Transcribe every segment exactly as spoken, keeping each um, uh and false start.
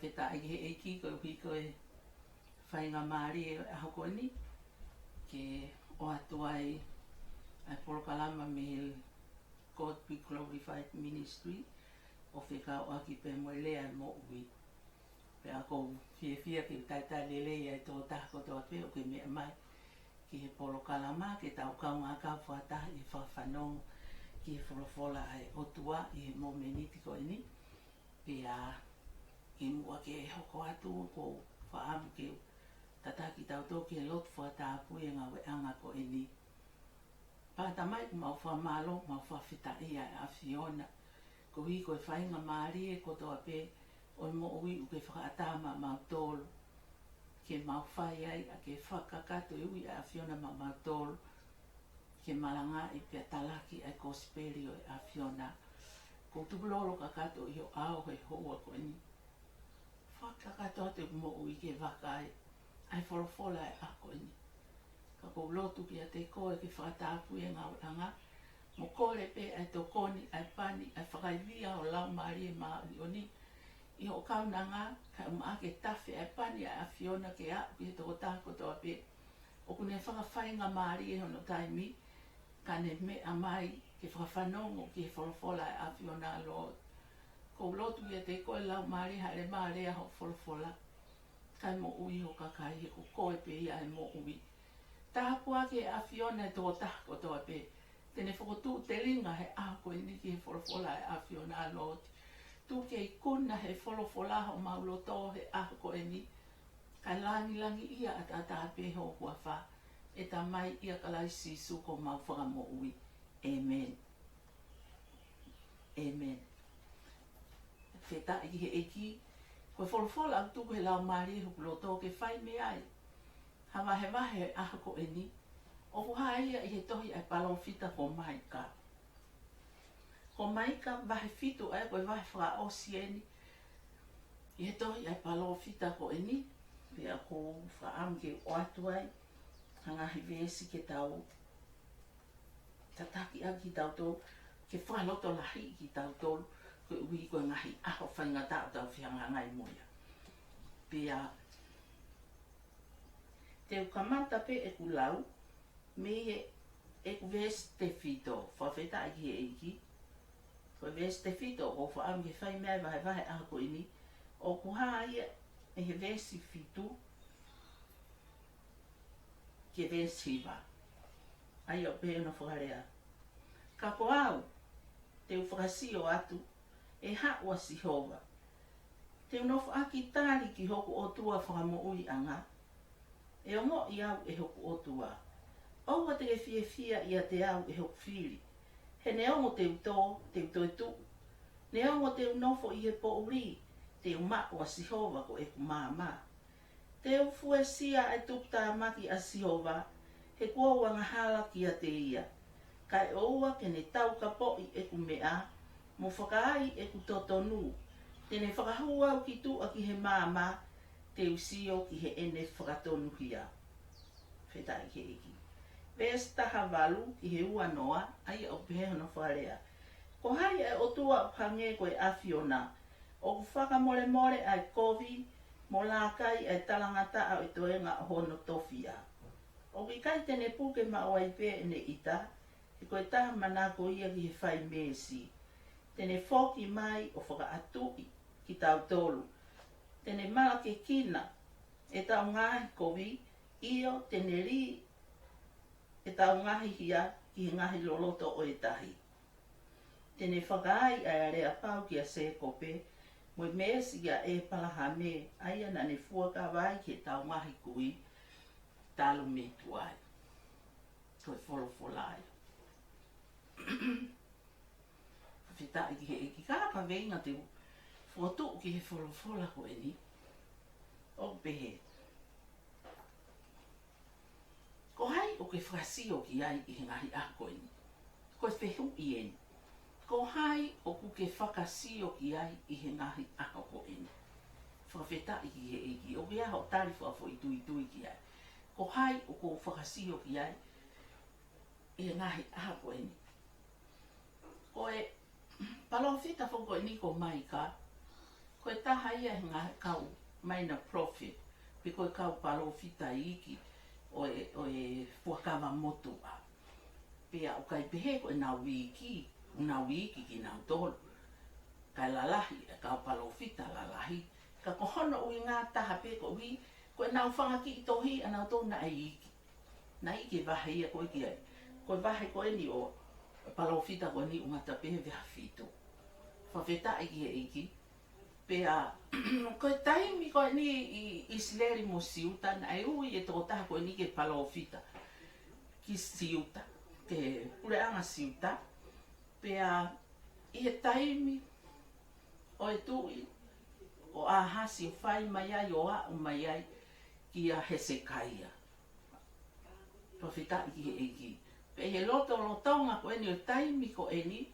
Fakafetaʻi ki he ʻEiki koeʻuhi ko e faingamālie ʻo e ʻaho ko eni ke ʻoatu ai ʻa e polokalama mei he God Be Glorified Ministry ʻo fekauʻaki pea mo e Lea ʻo e Moʻui. Pea ʻoku ou fiefia ke talitali lelei ʻa e tokotaha kotoa pē ʻoku ke meʻa mai ki he polokalama ke tau kaungā kau fakataha ʻi he fakafanongo ki he folofola ʻa e ʻOtua ʻi he mōmeniti ko eni. Pea kimuʻa ke hoko atu, ʻoku ou fakaʻamu ke u tataki kitautolu ki he lotu fakatapui ʻa e ngāueʻanga ko eni. Pea Tamai, ʻoku mau fakamālō, mau fakafetaʻi ʻa e ʻAfiona koeʻuhi ko e faingamālie kotoa pē ʻo e moʻui ʻoku ke fakaʻatā maʻamautolu ke mau fai ai ʻa e fakakakato ʻa e ui ʻa e ʻAfiona maʻamautolu ke malangaʻi pea talaki ʻa e kosipeli ʻo e ʻAfiona. ʻOku ou tukulolo kakato ʻi ho ʻao he houa ko eni. Fakakakato atu ʻeku moʻui ke vakai ʻa e folofola ʻo e ʻaho ko eni. Ka ʻoku ou lotu kiate koe ke fakatapui ʻa e ngāueʻanga, mo kole pē ʻa e tokoni, ʻa e pani, ʻa e fakaivia ʻo e Laumālie Māʻoniʻoni ʻi hoʻo kaunanga, kae ʻumaʻā ke tafe ʻa e pani ʻa e ʻAfiona ke aʻu ki he tokotaha kotoa pē ʻoku ne fakafaingamālie hono taimi, ka ne meʻa mai ke fakafanongo ki he folofola ʻa e ʻAfiona, Lord. ʻOku ou lotu kiate koe Laumālie, hāʻele mai ʻo lea hoʻo folofola kae moʻui ho kakai, he ko koe pē ia ʻa e moʻui. Tāpuakiʻi ʻe he ʻAfiona ʻa e tokotaha kotoa pē te ne fokotuʻu telinga he ʻaho ko eni ki he folofola ʻa e ʻAfiona, Lord. Tuku ke ikuna ʻe he folofola homau loto he ʻaho ko eni, kae langilangiʻia ʻataʻatā pē ho huafa, ʻe Tamai, ʻia Kalaisi Sīsū ko homau Fakamoʻui. ʻĒmeni. ʻĒmeni. Fakafetaʻi ki he ʻEiki. Ko e folofola ʻoku tuku ʻe he Laumālie ʻi hoku loto ke fai mei ai ha vahevahe he ʻaho ko eni, ʻoku hā ia ʻi he tohi ʻa e palōfita ko Maika. Ko Maika vahe fitu, ʻa ia ko e vahe fakaʻosi eni ʻi he tohi ʻa e palōfita ko eni. Pea ʻoku ou fakaʻamu ke ʻoatu ai ha ngaahi veesi ke tau tataki ʻaki kitautolu, ke fakalotolahiʻi kitautolu, koeʻuhi ko e ngaahi ʻaho faingataʻa ʻoku tau fehangahangai mo ia. Pea te u kamata pē ʻeku lau mei he, ʻeku veesi tefito, fakafetaʻi ki he ʻEiki. Ko e veesi tefito ʻoku ou fakaʻamu ke fai mei ai e vahevahe he ʻaho ko eni, ʻoku hā ia ʻi he veesi fitu ki he veesi hiva. ʻA ia ʻoku pehē hono fakalea: Ka ko au, te u fakasio atu, ʻe haʻu ʻa Sihova. Te u nofoʻaki tali ki hoku ʻOtua fakamoʻuiʻanga, ʻe ongoʻi au ʻe hoku ʻOtua. ʻOua te ke fiefia ʻiate au, ʻe hoku fili, he neongo te u tō, te u toetuʻu. Neongo te u nofo ʻi he poʻuli, te u maʻu ʻa Sihova ko ʻeku maama. Te u fuesia ʻa e tuputāmaki ʻa Sihova, he kuo u angahala kiate ia. Kae ʻoua ke ne taukapoʻi ʻeku meʻa, mo fakaai ʻeku totonu. Te ne fakahū au ki tuʻa ki he maama, te u sio ki heʻene fakatonuhia. Fakafetaʻi ki he ʻEiki. Veesi taha valu ki he ua noa, ʻa ia ʻoku pehē hono fakalea: Ko hai ʻa e ʻOtua ʻoku hangē ko e ʻAfiona, ʻoku fakamolemole ʻa e kovi, mo lākai ʻa e talangataʻa ʻo e toenga ʻo hono tofiʻa? ʻOku ʻikai te ne puke maʻu ai pē ʻene ʻita, he ko e tama manako ia ki he fai meesi. Te ne foki mai ʻo fakaʻatuʻi kitautolu. Te ne malakekina ʻetau ngaahi kovi, ʻio, te ne lī ʻetau ngaahi hia ki he ngaahi loloto ʻo e tahi. Te ne fakaai ʻa e aleapau kia Sēkope, mo e meesi kia ʻĒpalahame, ʻa ia naʻa ne fuakava ai ki heʻetau ngaahi kui talu mei tuai. Ko e folofola ia. Fakafetaʻi ki he ʻEiki. Ka ko e kaveinga te u fokotuʻu ki he folofola ko eni, ʻoku pehē: Ko hai ʻoku ke fakasio ki ai ʻi he ngaahi ʻaho ko eni? Ko e fehuʻi eni. Ko hai ʻoku ke fakasio ki ai ʻi he ngaahi ʻaho ko eni? Fakafetaʻi ki he ʻEiki. ʻOku ʻi ai hoʻo tali fakafoʻituitui ki ai. Ko hai ʻoku ou fakasio ki ai ʻi he ngaahi ʻaho ko eni? Ko e palōfita foki ko eni ko Maika, Ko e taha ia he ngaahi kau minor prophet, pe ko e kau palōfita iiki ʻo e, ʻo e fuakava motuʻa. Pea ʻoku ʻikai pehē ko ʻenau iiki, ʻoku nau iiki kinautolu. Kae lalahi e kau palōfita lalahi. Ka ko hono ʻuhinga taha pē koeʻuhi, ko ʻenau fanga kiʻi tohi ʻanautolu naʻe iiki. Naʻe iiki e vahe ia ko ē ki ai. Ko e vahe ko eni ʻo e palōfita ko eni ʻoku ngata pē he vahe fitu. Fakafetaʻi ki he ʻEiki. Pea, ko e taimi ko eni ʻi ʻIsileli mo Siuta, naʻe ui e tokotaha ko eni ke palōfita ki Siuta, ki he puleʻanga Siuta. Pea ʻi he taimi ʻo e tuʻi ʻo ʻĀhasi ʻo fai mai ai, ʻo aʻu mai ai kia Hesekaia. Fakafetaʻi ki he ʻEiki. Pea ʻi he lotolotonga ko eni ʻo e taimi ko eni,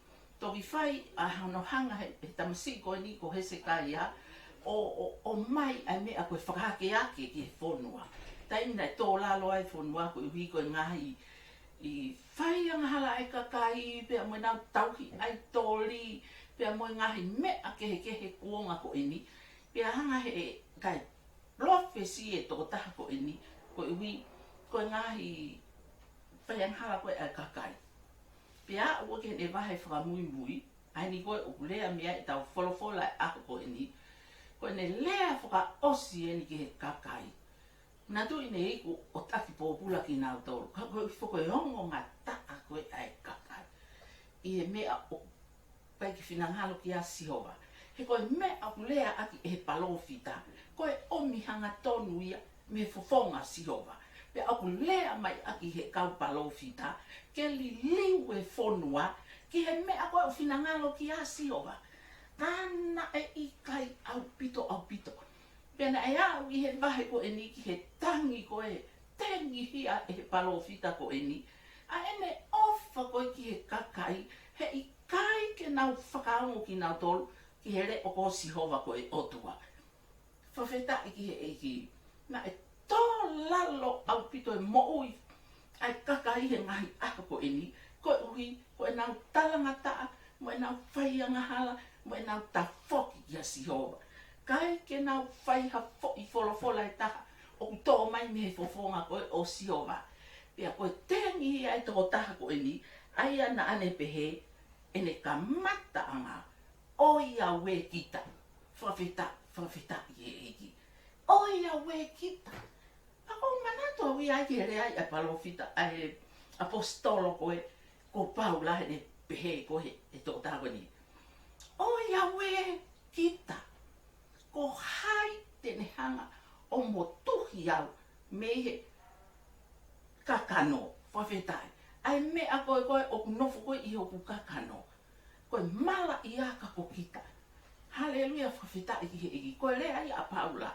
toki fai ʻa hono hanga he, he tamasiʻi ko eni ko Hesekaia ʻo, ʻo, ʻomai ʻa e meʻa ko e fakaakeake ki he fonua. Taimi naʻe tō lalo ai e fonua koeʻuhi ko e ngaahi ʻi fai angahala ʻa e kakai, pea mo ʻenau tauhi ʻaitoli, pea mo e ngaahi meʻa kehekehe kuonga ko eni. Pea hanga he, kae palōfisai e tokotaha ko eni, koeʻuhi ko e ngaahi fai angahala ko ē ʻa e kakai. Pea aʻu ki heʻene vahe fakamuimui, ʻa eni ko ē ʻoku lea mei ai ʻetau folofola ʻo e ʻaho ko eni, ko ʻene lea fakaʻosi eni ki he kakai. Naʻa tuʻu ʻene iku ʻo taki pōpula kinautolu, ka ko e foʻi ongo ngataʻa ko ē ʻa e kakai ʻi he meʻa ʻoku ʻikai ke finangalo kia Sihova. He ko e meʻa ʻoku lea ʻaki ʻe he palōfita, ko e ʻomi hangatonu ia mei he fofonga ʻo Sihova. Pea ʻoku lea mai ʻaki ʻe he kau palōfita ke liliu e fonua ki he meʻa ko ē ʻoku finangalo kia Sihova. Ka naʻe ʻikai ʻaupito, ʻaupito. Pea naʻe aʻu ʻi he vahe ko eni ki he tangi ko ē, tengihia ʻe he palōfita ko eni ʻa ʻene ʻofa ko ē ki he kakai, heʻikai ke nau fakaongo kinautolu ki he leʻo ko Sihova ko e ʻOtua. Fakafetaʻi ki he ʻEiki. Naʻe tō lalo ʻaupito e moʻui ʻa e kakai he ngaahi ʻaho ko eni, koeʻuhi ko ʻenau talangataʻa, mo ʻenau fai angahala, mo ʻenau tafoki kia Sihova. ʻIkai ke nau fai ha foʻi folofola ʻe taha ʻoku tō mai mei he fofonga ko ē ʻo Sihova. Pea ko e tengi ia ʻa e tokotaha ko eni, ʻa ia naʻa ne pehē, ʻene kamataʻanga, ʻoiauē kita. Fakafeta-, fakafetaʻi ki he ʻEiki. ʻOiauē kita. Pea ʻoku ou manatu au ia ki he lea ʻa e palōfita, ʻa e ʻaposetolo ko ē ko Paula, heʻene pehē ko ē he, he tokotaha ko eni, ʻoiauē kita. Ko hai te ne hanga ʻo motuhi au mei he kakano? Fakafetaʻi. ʻA e meʻa ko ē ko ē ʻoku nofo ko ē ʻi hoku kakano, ko e malaʻiaka ko kita. Haleluia, fakafetaʻi ki he ʻEiki. Ko e lea ia ʻa Paula.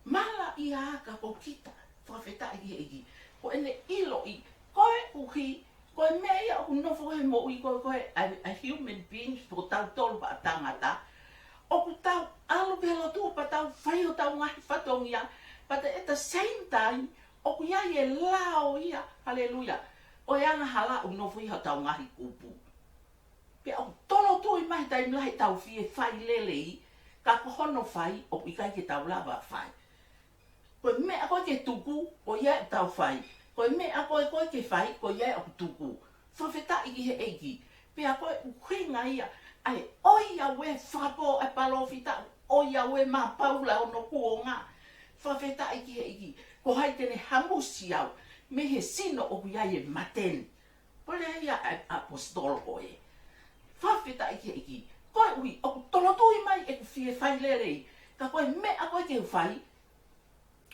Malaʻiaka ko kita. Fakafetaʻi ki he ʻEiki. Ko ʻene ʻiloʻi, koeʻuhi ko e meʻa ia ʻoku nofo he moʻui ko ē, ko e, ʻa e, ʻa e human beings, ko tautolu pea tangata, ʻoku tau ʻalu ki he lotu pea tau fai hotau ngaahi fatongia, but at the same time, ʻoku ʻi ai e lao ia, haleluia, ʻo e angahala ʻoku nofo ʻi hotau ngaahi kupu. Pea ʻoku tolotui mai he taimi lahi ʻetau fie fai lelei, ka ko hono fai ʻoku ʻikai ke tau lava fai. Ko e meʻa ko ē ke tuku, ko ia ʻoku tau fai. Ko e meʻa ko ē, ko ē ke fai, ko ia ʻoku tuku. Fakafetaʻi ki he ʻEiki. Pea ko e ʻuhinga ia ʻa e ʻoiauē fakapō ʻa e palōfita, ʻoiauē maʻa Paula ʻi hono kuonga. Fakafetaʻi ki he ʻEiki. Ko hai te ne hamusi au mei he sino ʻoku ʻi ai e mate ni? Ko e lea ia ʻa e ʻaposetolo ko ē. Fakafetaʻi ki he ʻEiki. Koeʻuhi ʻoku tolotui mai ʻeku fie fai lelei, ka ko e meʻa ko ē ke u fai,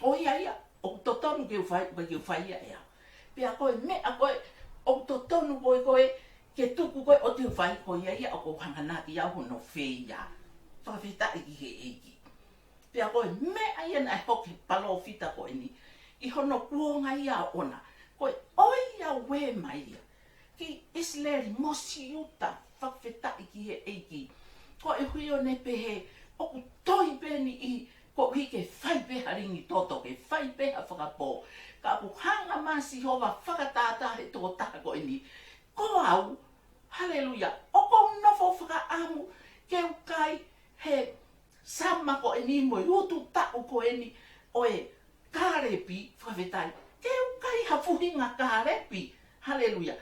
ko ia ia ʻoku totonu ke u fai, ʻikai ke u fai ia ʻe au. Pea ko e meʻa ko ē ʻoku totonu ko ē, ko ē ke tuku ko ē ʻo te u fai, ko ia ia ʻoku ou hanganaki au hono fai ia. Fakafetaʻi ki he ʻEiki. Pea ko e meʻa ia naʻe hoko he palōfita ko eni ʻi hono kuonga ia ʻoʻona, ko e ʻoiauē mai ia ki ʻIsileli mo Siuta. Fakafetaʻi ki he ʻEiki. Koeʻuhi ʻo ne pehē, ʻoku toi pē eni, koeʻuhi ke fai pē ha lingi toto, ke fai pē ha fakapō. Ka ʻoku hanga maʻa Sihova fakatātā he tokotaha ko eni. Ko au, haleluia, ʻoku ou nofo fakaʻamu ke u kai he Sama ko eni mo e utu taʻu ko eni ʻo e kālepi, fakafetaʻi. Ke u kai ha fuʻu hinga kālepi. Haleluia.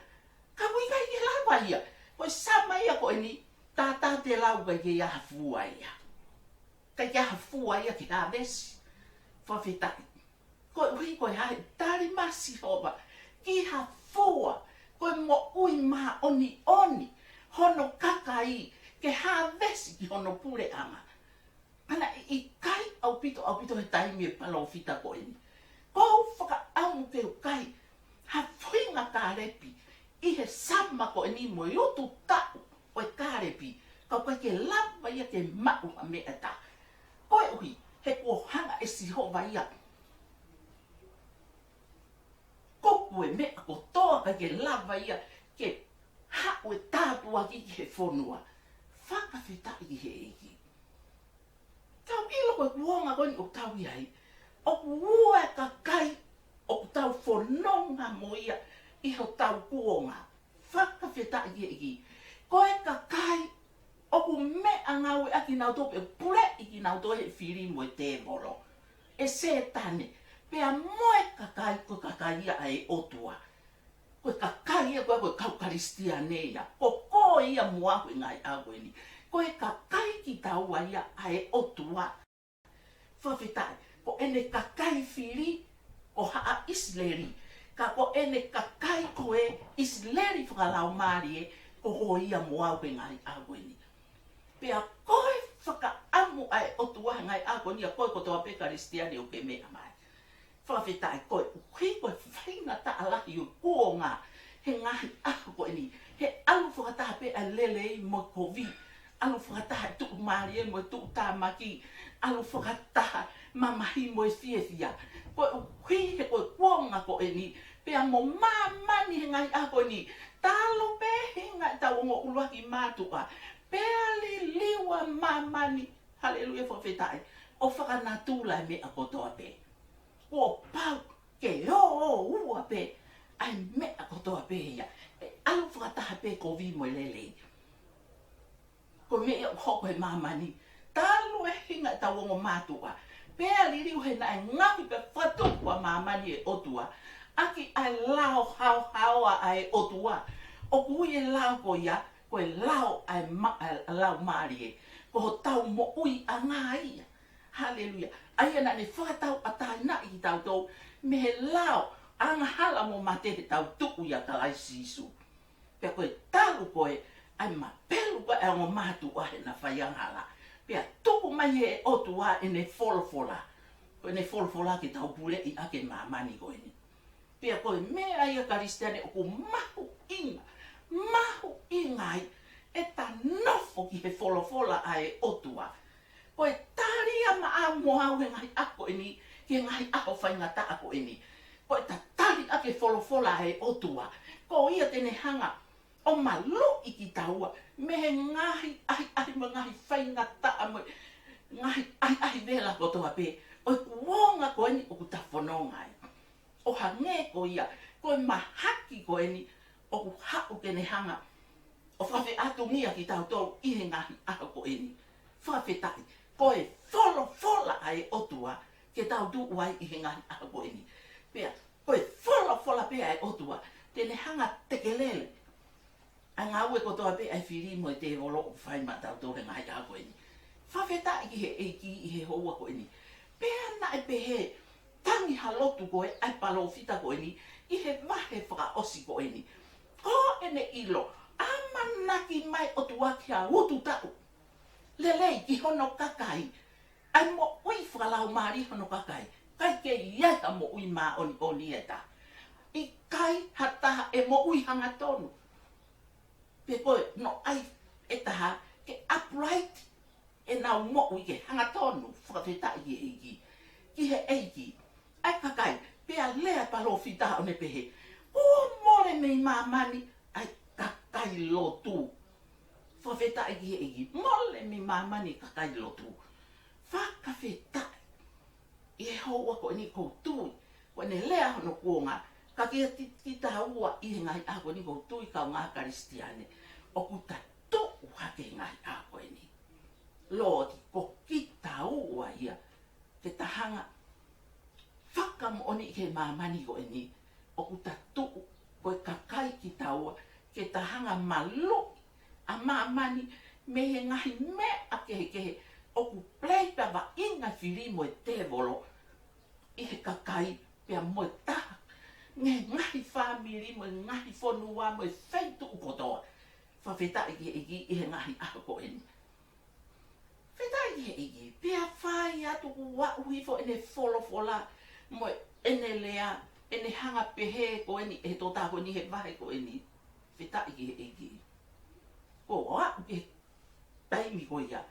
Ka ʻoku ʻikai ke lava ia. Ko e sama ia ko eni, tātā te lau ʻikai ke ʻi ai ha fua ia. ʻIkai ke ʻi ai ha fua ia ke hāvesi. Fakafetaʻi. Koeʻuhi ko e hā e tali mai ʻa Sihova ki ha fua, ko e moʻui māʻoniʻoni hono kakai ke hāvesi ki hono puleʻanga. Ka naʻe ʻikai ʻaupito, ʻaupito he taimi e palōfita ko eni. Ko u fakaʻamu ke u kai ha fuʻu hinga kālepi ʻi he sama ko eni mo e utu taʻu ʻo e kālepi, ka ʻoku ʻikai ke lava ia ke maʻu ha meʻa ʻe taha. Koeʻuhi, he kuo hanga ʻe Sihova ia kuku e meʻa kotoa, ʻikai ke lava ia ke haʻu e tāpuaki ki he fonua. Fakafetaʻi ki he ʻEiki. Tau ʻilo ko e kuonga ko eni ʻoku tau ʻi ai, ʻoku ua e kakai ʻoku tau fononga mo ia ʻi hotau kuonga. Fakafetaʻi ki he ʻEiki. Ko e kakai ʻoku meʻangāueʻaki kinautolu pe puleʻi kinautolu he fili mo e tēvolo, ʻe Sētane, pea mo e kakai, ko e kakai ia ʻa e ʻOtua. Ko e kakai ia ko ē, ko e kau Kalisitiane ia. Ko koe ia mo au he ngaahi ʻaho ko eni. Ko e kakai kitaua ia ʻa e ʻOtua. Fakafetaʻi, ko ʻene kakai fili, ko haʻa ʻIsileli. Ka ko ʻene kakai ko e ʻIsileli fakalaumālie, ko koe ia mo au he ngaahi ʻaho ko eni. Pea ko e fakaʻamu ʻa e ʻOtua he ngaahi ʻaho ko eni, ʻa koe kotoa pē Kalisitiane ʻoku ke meʻa mai. Fakafetaʻi, koeʻuhi ko e faingataʻa lahi ʻo e kuonga he ngaahi ʻaho ko eni. He ʻalu fakataha pē ʻa e lelei mo e kovi. ʻAlu fakataha e tuʻumālie mo e tuʻutāmaki. ʻAlu fakataha mamahi mo e fiefia. Koeʻuhi he ko e kuonga ko eni, pea mo māmani he ngaahi ʻaho ko eni. Talu pē hinga ʻetau ongo ʻuluaki mātuʻa, pea liliu ʻa māmani. Haleluia, fakafetaʻi. ʻO fakanatula e meʻa kotoa pē. Kuo pau ke ō ʻo ua pē ʻa e meʻa kotoa pē ia. ʻE ʻalu fakataha pē kovi mo e lelei. Ko e meʻa ia ʻoku hoko he māmani. Talu e hinga ʻetau ongo mātuʻa, pea liliu he naʻe ngaohi pea fakatupu ʻa māmani ʻe he ʻOtua ʻaki ʻa e lao haohaoa ʻa e ʻOtua. ʻOku ui e lao ko ia ko e lao ʻa e ma-, ʻa e laumālie. Ko hotau moʻuiʻanga ia. Haleluia. ʻA ia naʻa ne fakatauʻatāinaʻi kitautolu mei he lao angahala mo mate, he tau tuʻu ʻia Kalaisi Sīsū. Pea ko e talu ko ē ʻa e mapelu ko ē ʻa e ongo mātuʻa he naʻa fai angahala, pea tuku mai ʻe he ʻOtua ʻene folofola. Ko ʻene folofola ke tau puleʻi ʻaki e māmani ko eni. Pea ko e meʻa ia Kalisitiane ʻoku mahuʻinga, mahuʻinga ai ʻeta nofo ki he folofola ʻa e ʻOtua. Ko e tali ia maʻau mo au he ngaahi ʻaho ko eni, ki he ngaahi ʻaho faingataʻa ko eni. Ko ʻeta tali ʻaki e folofola ʻa e ʻOtua, ko ia te ne hanga ʻo maluʻi kitaua mei he ngaahi ʻahiʻahi mo e ngaahi faingataʻa mo e ngaahi ʻahiʻahi vela kotoa pē ʻo e kuonga ko eni ʻoku ta fononga ai. ʻO hangē ko ia, ko e mahaki ko eni ʻoku haʻu ke ne hanga ʻo fakafeʻātungia kitautolu ʻi he ngaahi ʻaho ko eni. Fakafetaʻi, ko e folofola ʻa e ʻOtua ke tau tuʻu ai ʻi he ngaahi ʻaho ko eni. Pea ko e folofola pē ʻa e ʻOtua te ne hanga tekelele ʻa e ngāue kotoa pē ʻa e fili mo e tēvolo ʻoku fai maʻatautolu he ngaahi ʻaho ko eni. Fakafetaʻi ki he ʻEiki ʻi he houa ko eni. Pea naʻe pehē, tangi ha lotu ko ē ʻa e palōfita ko eni ʻi he vahe fakaʻosi ko eni. Ko ʻene ʻilo, ʻamanaki mai ʻOtua ki ha utu taʻu lelei ki hono kakai, ʻa e moʻui fakalaumālie hono kakai. ʻIkai ke ʻi ai ha moʻui māʻoniʻoni ʻe taha. ʻIkai ha taha ʻe moʻui hangatonu. Pe ko e noʻai ʻe taha ke upright ʻenau moʻui ke hangatonu, fakafetaʻi ki he ʻEiki. Ki he ʻEiki. ʻA e kakai, pea lea palōfita ʻo ne pehē, kuo mole mei māmani ʻa e kakai lotu. Fakafetaʻi ki he ʻEiki, mole mei māmani kakai lotu. Fakafetaʻi. ʻI he houa ko eni ʻoku ou tui, ko ʻene lea hono kuonga, ka kia ti-, kitaua ʻi he ngaahi ʻaho ko eni ʻoku ou tui kaungā Kalisitiane, ʻoku ta tuʻu hake he ngaahi ʻaho ko eni. Lord, ko kita hanga fakamoʻoni ki he māmani ko eni, ʻoku ta tuʻu ko e kakai kitaua ke ta hanga maluʻi ʻa māmani mei he ngaahi meʻa kehekehe ʻoku play pea vaʻinga fili mo e tēvolo ʻi he kakai pea mo e taha, ngaahi fāmili mo e ngaahi fonua mo e feituʻu kotoa. Fakafetaʻi ki he ʻEiki ʻi he ngaahi ʻaho ko eni. Fakafetaʻi ki he ʻEiki, pea fai atu kuo aʻu hifo ʻene folofola mo ʻene lea, ʻene hanga pehē ko eni ʻe he tokotaha ko eni he vahe ko eni. Fakafetaʻi ki he ʻEiki. Ko au ki he taimi ko ia,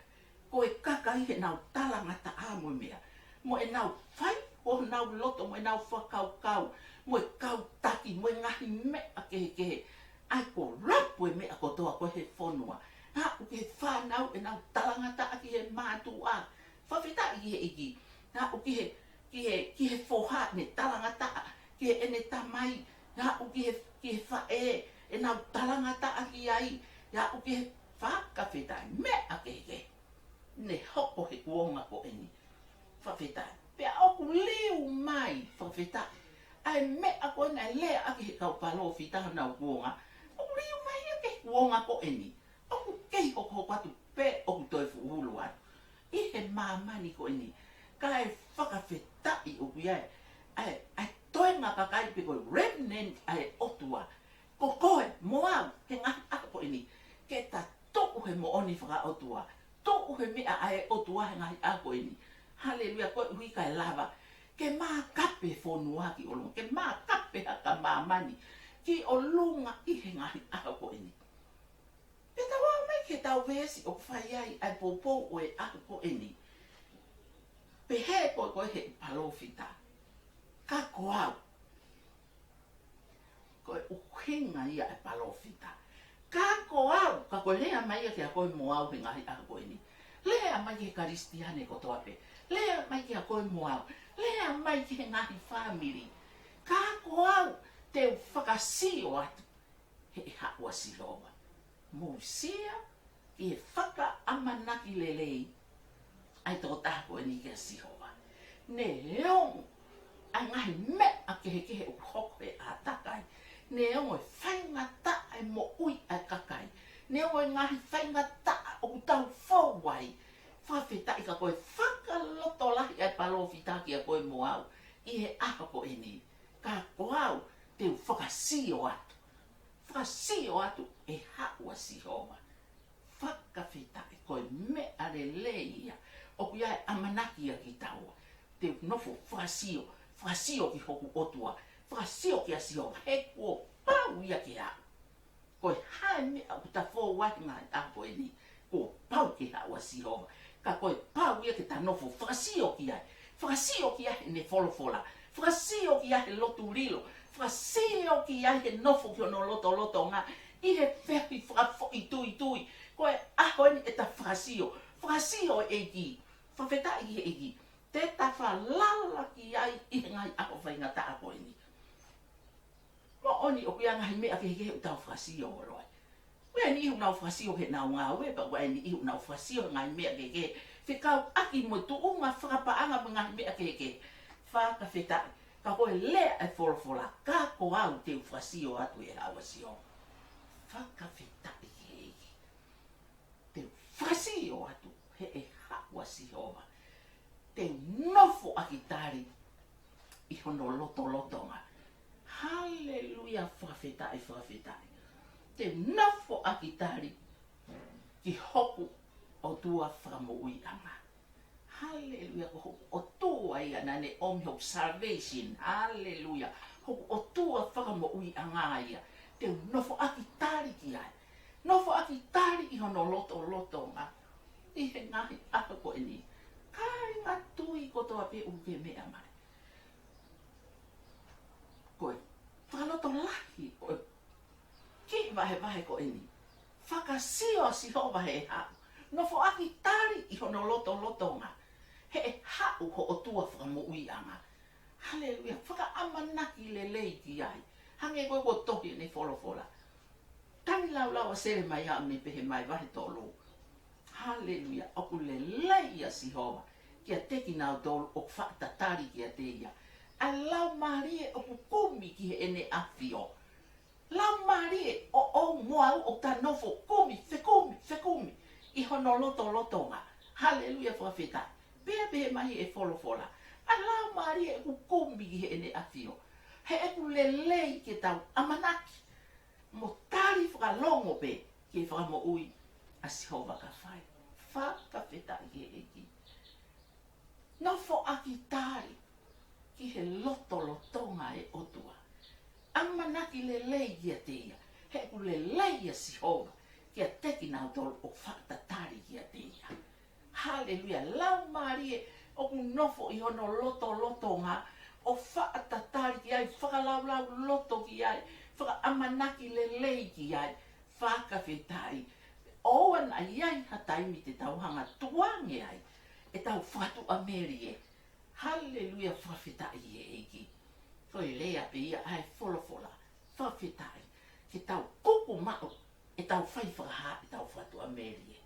ko e kakai heʻenau talangataʻa mo e meʻa, mo ʻenau fai, ko honau loto, mo ʻenau fakakaukau, mo e kau taki, mo e ngaahi meʻa kehekehe. ʻAi ko lapu e meʻa kotoa ko e he fonua. Aʻu ki he fānau ʻenau talangataʻa ki he mātuʻa. Fakafetaʻi ki he ʻEiki. Aʻu ki he, ki he, ki he foha ne talangataʻa ki heʻene tamai. Aʻu ki he, ki he faʻē ʻenau talangataʻa ki ai. Aʻu ki he fakafetaʻi meʻa kehekehe ne hoko he kuonga ko eni. Fakafetaʻi. Pea ʻoku liu mai, fakafetaʻi, ʻa e meʻa ko ena ʻe lea ʻaki he kau palōfita honau kuonga. ʻOku liu mai ia ki he kuonga ko eni. ʻOku kei hokohoko atu pē ʻoku toe fuʻu hulu atu ʻi he māmani ko eni. Kae fakafetaʻi ʻoku ʻi ai ʻa e, ʻa e toenga kakai pe ko e remnant ʻa e ʻOtua. Ko koe mo au he ngaahi ʻaho ko eni. Ke ta tuʻu he moʻoni fakaʻotua. Tuʻu he meʻa ʻa e ʻOtua he ngaahi ʻaho ko eni. Haleluia, koeʻuhi kae lava ke mākape fonua ki ʻolunga, ke mākape haka māmani ki ʻolunga ʻi he ngaahi ʻaho ko eni. Pea tau ō mai ki he tau veesi ʻoku fai ai ʻa e poupou ʻo e ʻaho ko eni. Pehē ko ē ko e he palōfita, ka ko au. Ko e ʻuhinga ia e palōfita. Ka ko au, ka ko e lea mai ia kia koe mo au he ngaahi ʻaho ko eni. Lea mai ki he Kalisitiane kotoa pē. Lea mai kia koe mo au. Lea mai ki he ngaahi fāmili. Ka ko au, te u fakasio atu he ʻe haʻu ʻa Sihova. Mou sio ki he fakaʻamanaki lelei ʻa e tokotaha ko eni kia Sihova. Neongo ʻa e ngaahi meʻa kehekehe ʻoku hoko he ʻātakai. Neongo e faingataʻa e moʻui ʻa e kakai. Neongo e ngaahi faingataʻa ʻoku tau fou ai. Fakafetaʻi ka ko e fakalotolahi ʻa e palōfita kia koe mo au ʻi he ʻaho ko eni. Ka ko au, te u fakasio atu. Fakasio atu ʻe haʻu ʻa Sihova. Fakafetaʻi, ko e meʻa lelei ia. ʻOku ʻi ai e ʻamanaki ia kitaua. Te u nofo fakasio, fakasio ki hoku ʻOtua, fakasio kia Sihova. He kuo pau ia ke aʻu. Ko e hā e meʻa ʻoku ta fou ai he ngaahi ʻaho ko eni, kuo pau ke haʻu ʻa Sihova. Ka ko e pau ia ke ta nofo fakasio ki ai. Fakasio ki ai heʻene folofola. Fakasio ki ai he lotu lilo. Fakasio ki ai he nofo ki hono lotolotonga. ʻI he feohi fakafoʻituitui. Ko e ʻaho eni ʻe ta fakasio. Fakasio e ʻEiki. Fakafetaʻi ki he ʻEiki. Te ta falala ki ai ʻi he ngaahi ʻaho faingataʻa ko eni. Moʻoni ʻoku ʻi ai e ngaahi meʻa kehekehe ʻoku tau fakasio holo ai. ʻOku ʻi ai e niʻihi ʻoku nau fakasio ki heʻenau ngāue, pea ʻoku ʻi ai e niʻihi ʻoku nau fakasio he ngaahi meʻa kehekehe. Fekauʻaki mo e tuʻunga fakapaʻanga mo e ngaahi meʻa kehekehe. Fakafetaʻi. Ka ko e lea e folofola, ka ko au te u fakasio atu ʻe haʻu ʻa Sihova. Fakafetaʻi ki he ʻEiki. Te u fakasio atu he ʻe haʻu ʻa Sihova. Te u nofo ʻaki tali ʻi hono lotolotonga. Haleluia, fakafetaʻi, fakafetaʻi. Te u nofo ʻaki tali ki hoku ʻOtua fakamoʻuiʻanga. Haleluia, ko hoku ʻOtua ia naʻa ne ʻomi hoku salvation. Haleluia, hoku ʻOtua fakamoʻuiʻanga ia. Te u nofo ʻaki tali ki ai. Nofo ʻaki tali ʻi hono lotolotonga. ʻI he ngaahi ʻaho ko eni. Kāinga tui kotoa pē ʻoku ke meʻa mai. Ko e fakalotolahi ʻo e kiʻi vahevahe ko eni. Fakasio ʻa Sihova he ʻe haʻu. Nofo ʻaki tali ʻi hono lotolotonga. He ʻe haʻu ho ʻOtua fakamoʻuiʻanga. Haleluia. Fakaʻamanaki lelei ki ai. Hangē ko e kuo tohi ʻene folofola. Tangilāulau ʻa Selemaia ʻo ne pehē mai vahe tolu. Haleluia. ʻOku lelei ʻa Sihova. kiate kinautolu ʻoku faʻa tatali kiate ia. ʻA e laumālie ʻoku kumi ki heʻene ʻafio. Laumālie ʻoʻou mo au ʻoku ta nofo kumi, fekumi, fekumi ʻi hono lotolotonga. Haleluia, fakafetaʻi. Pea pehē mai ʻe he folofola, ʻa e laumālie ʻoku kumi ki heʻene ʻafio, he ʻoku lelei ke tau ʻamanaki mo tali fakalongo pē ki he fakamoʻui ʻa Sihova ka fai. Fakafetaʻi ki he ʻEiki. Nofoʻaki tali ki he lotolotonga ʻo e ʻOtua. ʻAmanaki lelei kiate ia, he ʻoku lelei ʻa Sihova kiate kinautolu ʻoku faʻa tatali kiate ia. Haleluia. Laumālie ʻoku nofo ʻi hono lotolotonga ʻo faʻa tatali ki ai, fakalaulauloto ki ai, fakaʻamanaki lelei ki ai. Fakafetaʻi. ʻOua naʻa ʻi ai ha taimi te tau hanga tuange ai ʻetau fakatuʻamelie. Haleluia, fakafetaʻi ki he ʻEiki. Ko e lea pē ia ʻa e folofola. Fakafetaʻi. Ke tau kuku maʻu ʻetau fai fakahā ʻetau fakatuʻamelie.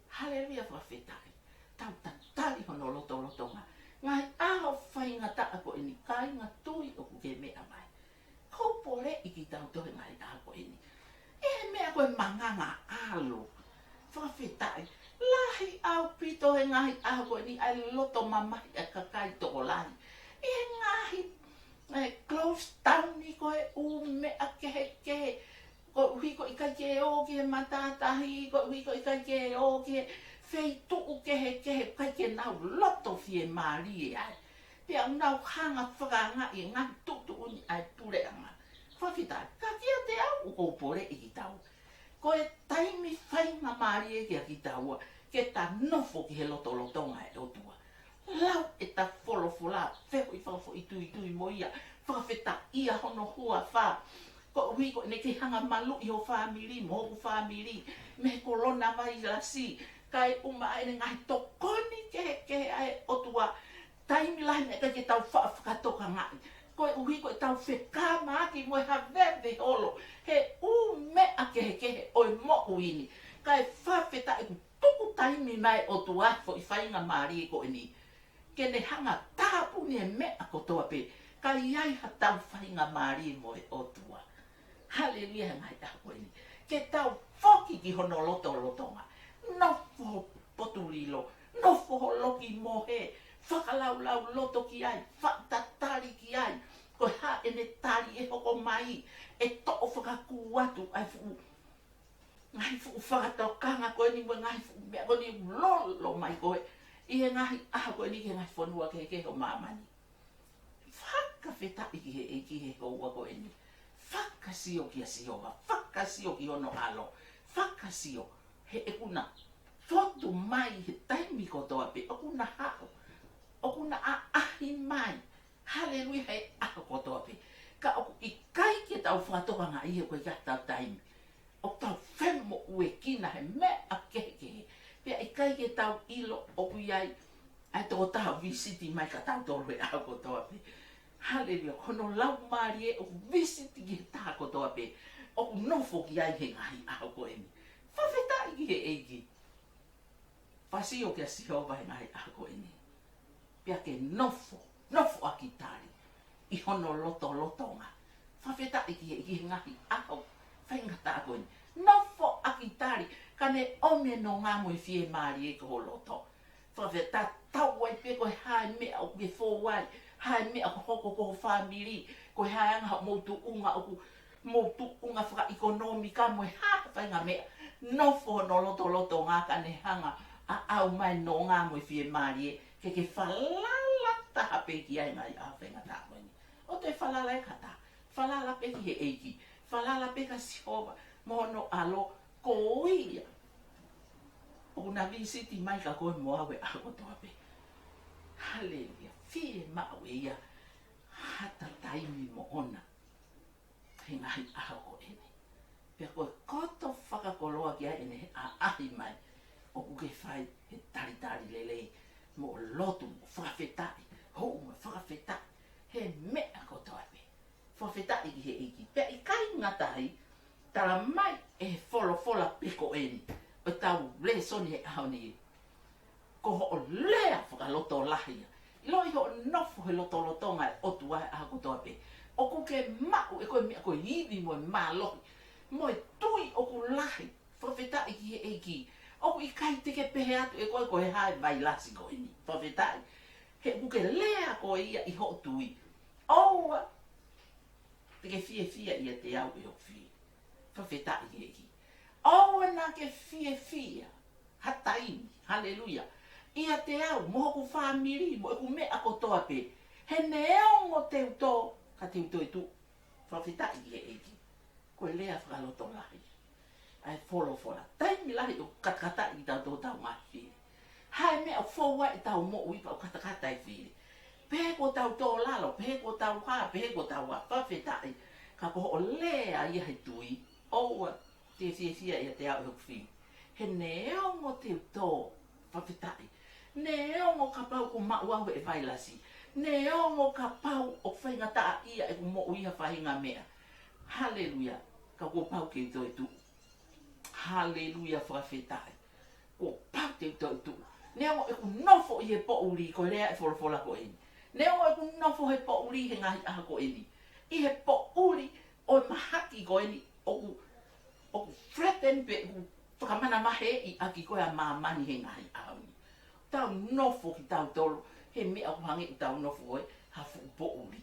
Haleluia, fakafetaʻi. Tau tatali hono lotolotonga. Ngaahi ʻaho faingataʻa ko eni, kāinga tui ʻoku ke meʻa mai. Kou poleʻi kitautolu he ngaahi ʻaho ko eni ʻi he meʻa ko e manganga ʻalu. Fakafetaʻi. Lahi ʻaupito he ngaahi ʻaho ko eni ʻa e loto mamahi ʻa e kakai tokolahi ʻi he ngaahi, ē, close down ni ko e ʻū meʻa kehekehe. Koeʻuhi ko e ʻikai ke ō ki he matātahi, koeʻuhi ko e ʻikai ke ō ki he feituʻu kehekehe, ʻikai ke nau loto fiemālie ai. Pea ʻoku nau hanga fakaangaʻi e ngaahi tuʻutuʻuni ʻa e puleʻanga. Fakafetaʻi, ka kiate au ʻoku ou poleʻi kitaua. Ko e taimi faingamālie kiate kitaua ke ta nofo ki he lotolotonga ʻo e ʻOtua. Lau ʻeta folofola, fehuʻi fakafoʻituitui mo ia, fakafetaʻia hono huafa. Koeʻuhi ko ʻene kei hanga maluʻi ho fāmili mo hoku fāmili mei he kolona vailasi, kae ʻumaʻā ʻene ngaahi tokoni kehekehe ʻa e ʻOtua. Taimi lahi naʻe ʻikai ke tau faʻa fakatokangaʻi, koeʻuhi ko ʻetau fekamaaki mo e haveve holo he ʻū meʻa kehekehe ʻo e moʻui ni. Kae fakafetaʻi kuo tuku taimi mai ʻOtua foʻi faingamālie ko eni ke ne hanga tāpuni e meʻa kotoa pē, ka ʻi ai haʻatau faingamālie mo e ʻOtua. Haleluia, he ngaahi ʻaho ko eni. Ke tau foki ki hono lotolotonga. Nofo ho potu lilo, nofo ho loki mohe, fakalaulauloto ki ai, faʻa tatali ki ai. Ko e hā ʻene tali ʻe hoko mai, ʻe toʻo fakakū atu ʻa e fuʻu ngaahi fuʻu fakatokanga ko eni mo e ngaahi fuʻu meʻa ko eni ʻoku lolo mai ko ē ʻi he ngaahi ʻaho ko eni ki he ngaahi fonua kehekehe ʻo māmani. Fakafetaʻi ki he ʻEiki he houa ko eni. Fakasio kia Sihova, fakasio ki hono ʻAlo, fakasio he ʻoku na fotu mai he taimi kotoa pē, ʻoku na haʻu, ʻoku na ʻaʻahi mai. Haleluia, he ʻaho kotoa pē. Ka ʻoku ʻikai ke tau fakatokangaʻi he ʻoku ʻikai haʻatau taimi. ʻOku tau femoʻuekina he meʻa kehekehe. Pea ʻikai ke tau ʻilo ʻoku ʻi ai ʻa e tokotaha ʻoku visiti mai kia tautolu he ʻaho kotoa pē. Haleluia, ko hono Laumālie ʻoku visiti ki he taha kotoa pē ʻoku nofo ki ai he ngaahi ʻaho ko eni. Fakafetaʻi ki he ʻEiki. Fakasio kia Sihova he ngaahi ʻaho ko eni. Pea ke nofo, nofoʻaki tali ʻi hono lotolotonga. Fakafetaʻi ki he, ki he ngaahi ʻaho faingataʻa ko eni. Nofoʻaki tali, ka ne ʻomi e nonga mo e fiemālie ki ho loto. Fakafetaʻi, tatau ai pē ko e hā e meʻa ʻoku ke fou ai, hā e meʻa ʻoku hoko ki ho fāmili, ko e hā e anga hoʻomou tuʻunga ʻoku mou tuʻunga fakaʻekonōmika mo e hā ha faʻahinga meʻa, nofo hono lotolotonga ka ne hanga ʻo ʻomai e nonga mo e fiemālie ke ke falala taha pē ki ai he ngaahi ʻaho faingataʻa ko eni. ʻOua te ke falala ʻe ha taha, falala pē ki he ʻEiki, falala pē kia Sihova mo hono ʻAlo, ko ia ʻoku na visiti mai kia koe mo au he ʻaho kotoa pē. Haleluia, fiemaʻu ʻe ia hata taimi moʻona he ngaahi ʻaho ko eni. Pea ko e koto fakakoloa ki ai ʻene ʻaʻahi mai, ʻoku ke fai he talitali lelei mo lotu mo fakafetaʻi, hou mo fakafetaʻi he meʻa kotoa pē. Fakafetaʻi ki he ʻEiki. Pea ʻikai ngata ai, tala mai ʻe he folofola pē ko eni ʻo ʻetau lēsoni he ʻaho ni. Ko hoʻo lea fakalotolahi ia. ʻIloʻi hoʻo nofo he lotolotonga ʻo e ʻOtua he ʻaho kotoa pē. ʻOku ke maʻu ʻe koe e meʻa ko e ivi mo e mālohi, mo e tui ʻoku lahi. Fakafetaʻi ki he ʻEiki. ʻOku ʻikai te ke pehē atu ʻe koe ko e hā e vailasi ko eni. Fakafetaʻi. He ʻoku ke lea koe ia ʻi hoʻo tui. ʻOua te ke fiefia ʻiate au ʻe hoku fili. Fakafetaʻi ki he ʻEiki. ʻOua naʻa ke fiefia ha taimi, haleluia, ʻiate au mo hoku fāmili mo ʻeku meʻa kotoa pē. He neongo te u tō, ka te u toe tuʻu. Fakafetaʻi ki he ʻEiki. Ko e lea fakalotolahi ʻa e folofola. Taimi lahi ʻoku katakataʻi kitautolu ʻe hotau ngaahi fili. Hā e meʻa ʻoku fou ai ʻetau moʻui pea ʻoku katakata e fili? Pehē kuo tau tō lalo, pehē kuo tau hā, pehē kuo tau hā. Fakafetaʻi. Ka ko hoʻo lea ia he tui, ʻoua te ke fiefia ʻiate au ʻe hoku fili. He neongo te u tō, fakafetaʻi, neongo kapau kuo maʻu au ʻe he vailasi, neongo kapau ʻoku faingataʻaʻia ʻeku moʻui he faʻahinga meʻa, haleluia, ka kuo pau ke u toe tuʻu. Haleluia, fakafetaʻi. Kuo pau te u toe tuʻu. Neongo ʻeku nofo ʻi he poʻuli, ko e lea e folofola ko eni. Neongo ʻeku nofo he poʻuli he ngaahi ʻaho ko eni, ʻi he poʻuli ʻo e mahaki ko eni, ʻoku, ʻoku threaten pe ʻoku fakamanavaheʻi ʻaki koe ʻa māmani he ngaahi ʻaho ni. Tau nofo kitautolu he meʻa ʻoku hangē ʻoku tau nofo ko e ha fuʻu poʻuli.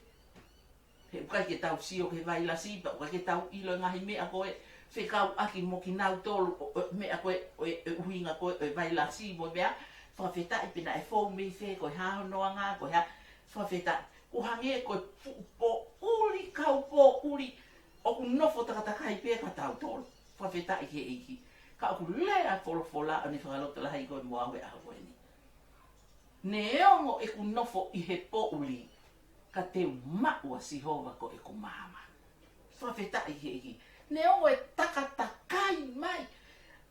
He ʻoku ʻikai ke tau sio ki he vailasi, pea ʻoku ʻikai ke tau ʻilo e ngaahi meʻa ko e fekauʻaki mo kinautolu, ʻo, ʻo, meʻa ko e, ʻo e, ʻo e ʻuhinga ko e, ʻo e vailasi mo e meʻa, fakafetaʻi pe naʻe fou mei fē, ko e hā hono anga, ko e hā, fakafetaʻi. ʻOku hangē ko e fuʻu poʻuli, kau poʻuli, ʻoku nofo takatakai pē kitautolu. Fakafetaʻi ki he ʻEiki. Ka ʻoku lea folofola ʻo ne fakalotolahi koe mo au he ʻaho ko eni. Neongo ʻeku nofo ʻi he poʻuli, ka te u maʻu ʻa Sihova ko ʻeku maama. Fakafetaʻi ki he ʻEiki. Neongo e takatakai mai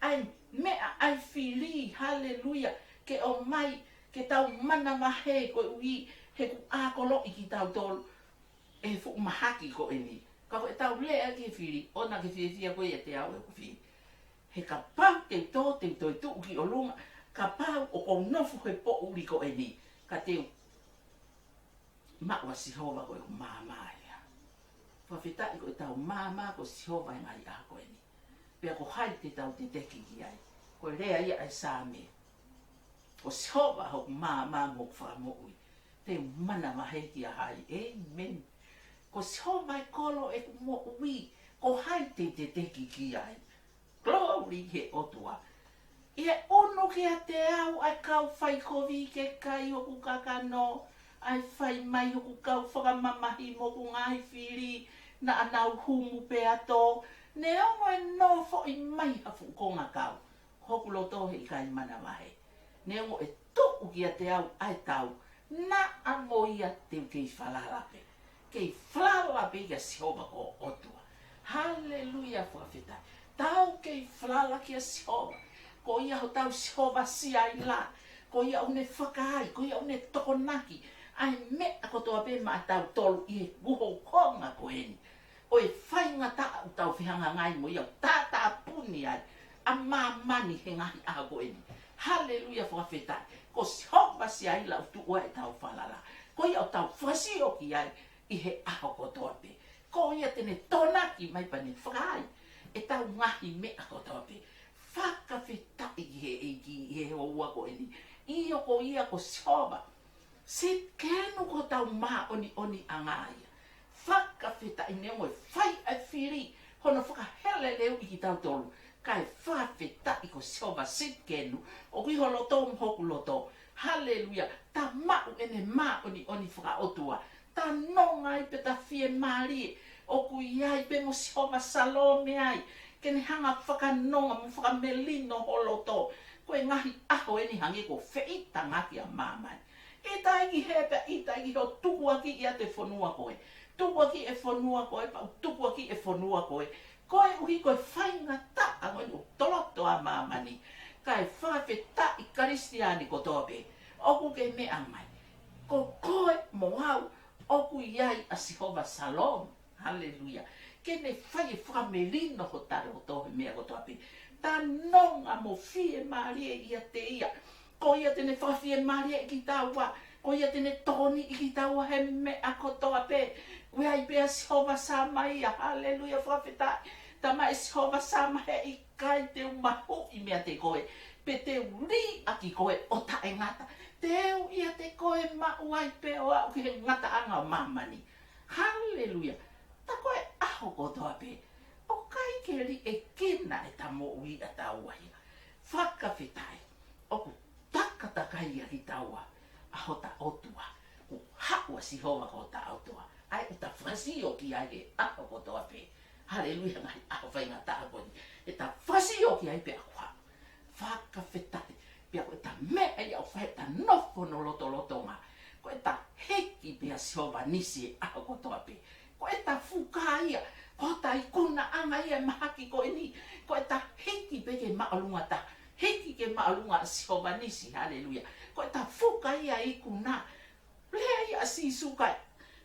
ʻa e meʻa, ʻa e fili, haleluia, ke ʻomai ke tau manavahē koeʻuhi he ʻoku ʻākoloʻi kitautolu ʻe he fuʻu mahaki ko eni. Ka ko ʻetau lea ki he fili, ʻoua naʻa ke fiefia koe ʻiate au ʻe hoku fili. He kapau te u tō, te u toe tuʻu ki ʻolunga, kapau ʻoku ou nofo he poʻuli ko eni, ka te u maʻu ʻa Sihova ko ʻeku maama ia. Fakafetaʻi, ko ʻetau maama ko Sihova he ngaahi ʻaho ko eni. Pea ko hai te tau teteki ki ai? Ko e lea ia ʻa e Saame: Ko Sihova hoku maama mo hoku fakamoʻui, te u manavahē kia hai? ʻĒmeni. Ko Sihova e kolo ʻeku moʻui, ko hai te u teteki ki ai? Glory he ʻOtua. ʻI he ʻunu kiate au ʻa e kau faikovi ke kai hoku kakano, ʻa e fai mai hoku kau fakamamahi mo hoku ngaahi fili, naʻa nau humu pea tō. Neongo e nofoʻi mai ha fuʻu kongakau, hoku loto he ʻikai manavahē. Neongo ʻe tuʻu kiate au ʻa e tau, naʻa mo ia te u kei falala pē. Kei falala pē kia Sihova ko ho ʻOtua. Haleluia, fakafetaʻi. Tau kei falala kia Sihova. Ko ia hotau Sihova Siaila. Ko ia ʻoku ne fakaai, ko ia ʻoku ne tokonaki ʻa e meʻa kotoa pē maʻatautolu ʻi he kuohonga ko eni ʻo e faingataʻa ʻoku tau fehangahangai mo ia, ʻoku tātāpuni ai ʻa māmani he ngaahi ʻaho ko eni. Haleluia, fakafetaʻi. Ko Sihova Siaila ʻoku tuʻu ai ʻetau falala. Ko ia ʻoku tau fakasio ki ai ʻi he ʻaho kotoa pē. Ko ia te ne tokonaki mai pea ne fakaai ʻetau ngaahi meʻa kotoa pē. Fakafetaʻi ki he ʻEiki ʻi he houa ko eni. ʻIo, ko ia ko Sihova Sitikenu ko hotau māʻoniʻoniʻanga ia. Fakafetaʻi, neongo e fai ʻa e fili hono fakaheleleuʻi kitautolu, kae fakafetaʻi ko Sihova Sitikenu ʻoku ʻi ho loto mo hoku loto. Haleluia. Ta maʻu ʻene māʻoniʻoni fakaʻotua, ta nonga ai pea ta fiemālie. ʻOku ʻi ai pē mo Sihova Salome ai, ke ne hanga fakanonga mo fakamelino ho loto. Ko e ngaahi ʻaho eni hangē kuo feʻitangaki ʻa māmani. ʻItaʻi ki he pea ʻitai ki ho, tukuakiʻi ʻa e fonua ko ē. Tukuakiʻi e fonua ko ē, pea u tukuakiʻi e fonua ko ē. Koeʻuhi ko e faingataʻa ko eni ʻoku toloto ʻa māmani. Kae fakafetaʻi Kalisitiane kotoa pē ʻoku ke meʻa mai. Ko koe mo au ʻoku ʻi ai ʻa Sihova Salome. Haleluia. Ke ne fai e fakamelino hota loto he meʻa kotoa pē. Ta nonga mo fiemālie ʻiate ia. Ko ia te ne fakafiemālieʻi kitaua. Ko ia te ne tokoniʻi kitaua he meʻa kotoa pē. Ko ia ai pē ʻa Sihova Sāmā ia. Haleluia, fakafetaʻi. Tama ʻe Sihova Sāmā, heʻikai te u mahuʻi meiate koe, pe te u liʻaki koe ʻo taʻengata. Te u ʻiate koe maʻu ai pē ʻo aʻu ki he ngataʻanga ʻo māmani. Haleluia. Tā ko e ʻaho kotoa pē ʻoku ʻikai ke liʻekina ʻeta moʻui ʻataua ia. Fakafetaʻi. ʻOku takatakai ia kitaua ʻa hota ʻOtua. Kuo haʻu ʻa Sihova ko hota ʻOtua. ʻA ia ʻoku ta fakasio ki ai he ʻaho kotoa pē. Haleluia, ngaahi ʻaho faingataʻa ko eni. ʻEta fakasio ki ai pea kuo haʻu. Fakafetaʻi. Pea ko ʻeta meʻa ia ʻoku fai ʻeta nofo hono lotolotonga, ko ʻeta hiki pē ʻa Sihova Nisi he ʻaho kotoa pē. Ko ʻeta fuka ia, ko hota ikunaʻanga ia e mahaki ko eni. Ko ʻeta hiki pē ki he māʻolunga taha. Hiki ki he māʻolunga ʻa Sihova Nisi, haleluia. Ko ʻeta fuka ia e ikuna. Lea ia ʻa Sīsū kae